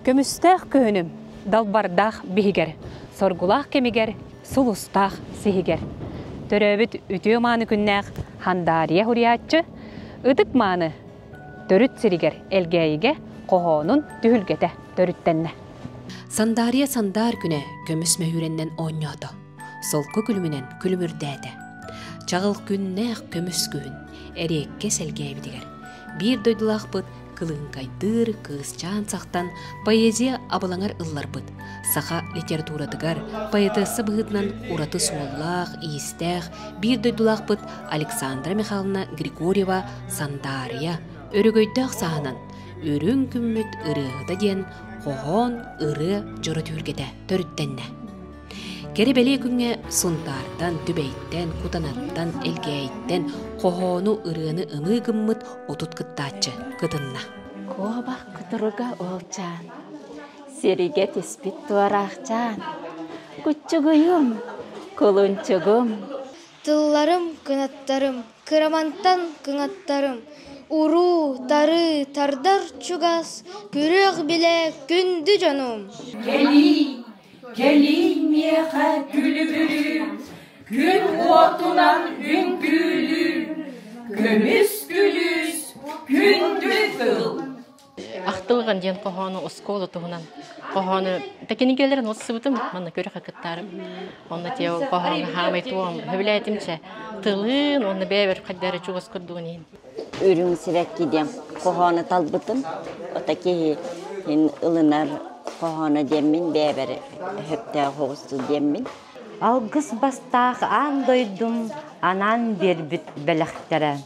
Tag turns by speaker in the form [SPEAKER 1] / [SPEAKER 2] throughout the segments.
[SPEAKER 1] Көмүстээх күһүнүм далбардаах биһигэр, соргулаах кэмигэр, сулустаах сиһигэр. Төрөөбүт үтүө мааны күннээх Хандаарыйа суруйааччы ытык мааны төрүт сиригэр Элгээйигэ хоһоонун түһүлгэтэ төрүттэннэ.
[SPEAKER 2] Сандаарыйа сандаар күнэ көмүс мөһүүрэннэн оонньоото, солко күлүмүнэн күлүмүрдээтэ. Чаҕыл күннээх көмүс күһүн эриэккэ сэлгээбитигэр биир дойдулаахпыт кылыыҥкайдыыр кыысчаан сахтан поэзия абылаҥар ылларбыт, саха литературатыгар поэтесса быһыытынан ураты суоллаах-иистээх биир дойдулаахпыт Александра Михайловна Григорьева Сандаарыйа өрөгөйдөөх сааһынан Үрүҥ күммүт ырыаһыта диэн хоһоон ырыа дьоро түһүлгэтэ төрүттэннэ. Кэрэ бэлиэ күҥҥэ Сунтаартан, Түбэйтэн, Кутанаттан, Элгээйиттэн хоһоону, ырыаны ымыы гыммыт 30 кыттааччы кытынна.
[SPEAKER 3] Куобах кутуруга уолчаан, сиригэ түспүт туораахчаан, куччугуйум, кулунчугум.
[SPEAKER 4] Тылларым, кынаттарым, кырамантан кыҥаттарым, уруу, тарыы, тардар чугас, күрүөх билэ күндү дьонум.
[SPEAKER 5] Кэлиий, кэлиий миэхэ күлүбүрүү, күн уотунан үҥкүүлүү, көмүс күлүүс, күндү тыл.
[SPEAKER 6] Ахтылҕан диэн хоһоону оскуола туһунан хоһоону тэкинигэлэрин отсыбытым манна көрөхө кыттаарым. Онно те хоһоону хаамай туом хөбүлээтимчэ тылын уонна бэйэбэр хайдары чугас курдугун иһин.
[SPEAKER 7] Үрүҥ сибэкки диэн хоһоону талбытым. Ото киһи ылынар хоһооно диэммин бэйэбэр сөптөөх оҕусту диэммин.
[SPEAKER 8] Алгыс бастаах аан дойдум анаан биэрбит бэлэхтэрэ.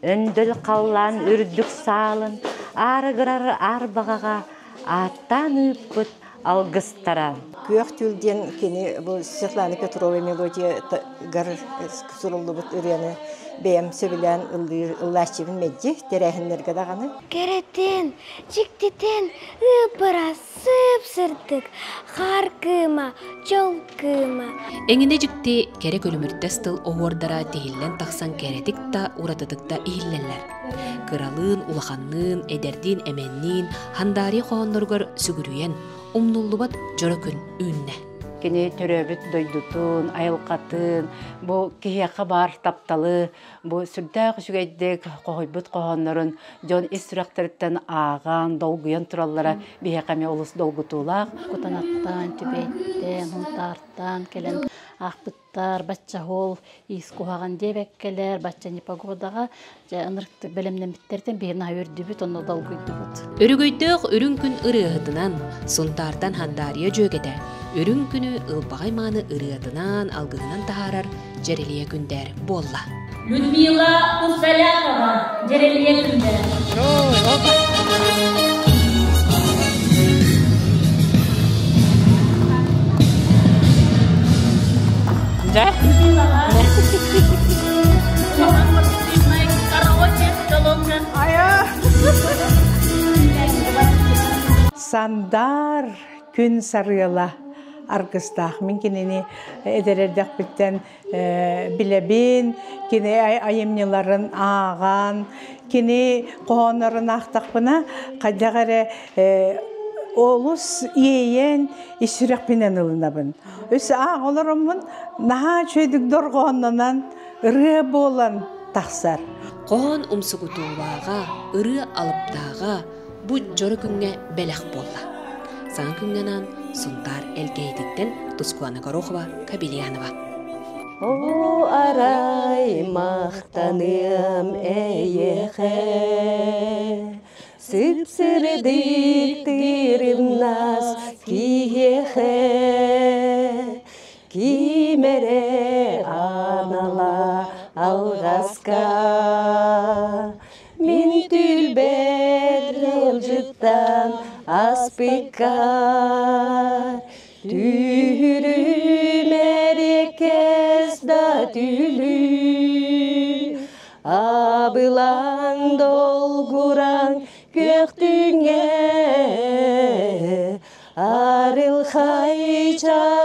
[SPEAKER 8] Өндөл халлаан үрдүк саалын аарыгырар аар баҕаҕа ааттаан ыыппыт алгыстара.
[SPEAKER 9] Күөх түүл диэн кини бу Светлана Петрова мелодиятыгар суруллубут ырыаны бэйэм сөбүлээн ыллыыр ыллааччыбын мэлдьи тэрээһиннэргэ даҕаны.
[SPEAKER 4] Кэрэтин, дьиктитин ыыппыра сып-сырдык, хаар кыыма, дьол кыыма.
[SPEAKER 2] Эҥинэ дьикти кэрэ күлүмүрдэс тыл оһуордара тиһиллэн тахсан кэрэтик да уратытык да иһиллэллэр. Кыралыын, улаханныын, эдэрдиин, эмэнниин Хандаарыйа хоһоонноругар сүгүрүйэн, умнуллубат дьоро күн үүннэ.
[SPEAKER 10] Кини төрөөбүт дойдутун, айылҕатын, бу киһиэхэ баар тапталы, бу сүрдээх үчүгэйдик хоһуйбут хоһооннорун дьон ис сүрэхтэриттэн ааҕан, долгуйан тураллара биһиэхэ эмиэ олус долгутуулаах.
[SPEAKER 11] Кутанаттан, Түбэйттэн, Хунтаартан кэлэн аахпыттар, бачча уол иис куһаҕан диэбэккэлэр, бачча непогодаҕа дьэ ынырыктык бэлэмнэммиттэртэн биһи наһаа үөрдүбүт, онно долгуйдубут.
[SPEAKER 2] Өрөгөйдөөх үрүҥ күн ырыаһытынан Сунтаартан Хандаарыйа дьүөгэтэ үрүҥ күнү ылбаҕай мааны ырыатынан, алгыһынан таһаарар Дьэрэлийэ Күндээр буолла.
[SPEAKER 5] Людмила Усалякова, Дьэрэлийэ Күндээр.
[SPEAKER 1] Да?
[SPEAKER 12] Сандаар күн сарыала аргыстаах. Мин кинини эдэр эрдэхпиттэн билэбин, кини айымньыларын ааҕан, кини хоһооннорун аахтахпына, хайдах эрэ олус иэйэн ис сүрэхпинэн ылынабын. Өссө аах олороммун наһаа үчүгэйдик дорҕооннонон ырыа буолан тахсар.
[SPEAKER 2] Хоһоон умсугутуулааҕа, ырыа алыптааҕа бу дьоро күҥҥэ бэлэх буолла. Саҥа күҥҥэ анаан Сунтаар Элгээйититтэн Тускулана Горохова, Кабельянова.
[SPEAKER 13] О арай махтаныам эйиэхэ Сып-сырдык тырымнас киһиэхэ Ким эрэ анала алҕаска Мин түлбэт ыалдьыттан аспыкка Түһүрүм эриэккэс да түлүү Абылаҥ долгураҥ күөхтүҥэ Арылхай ча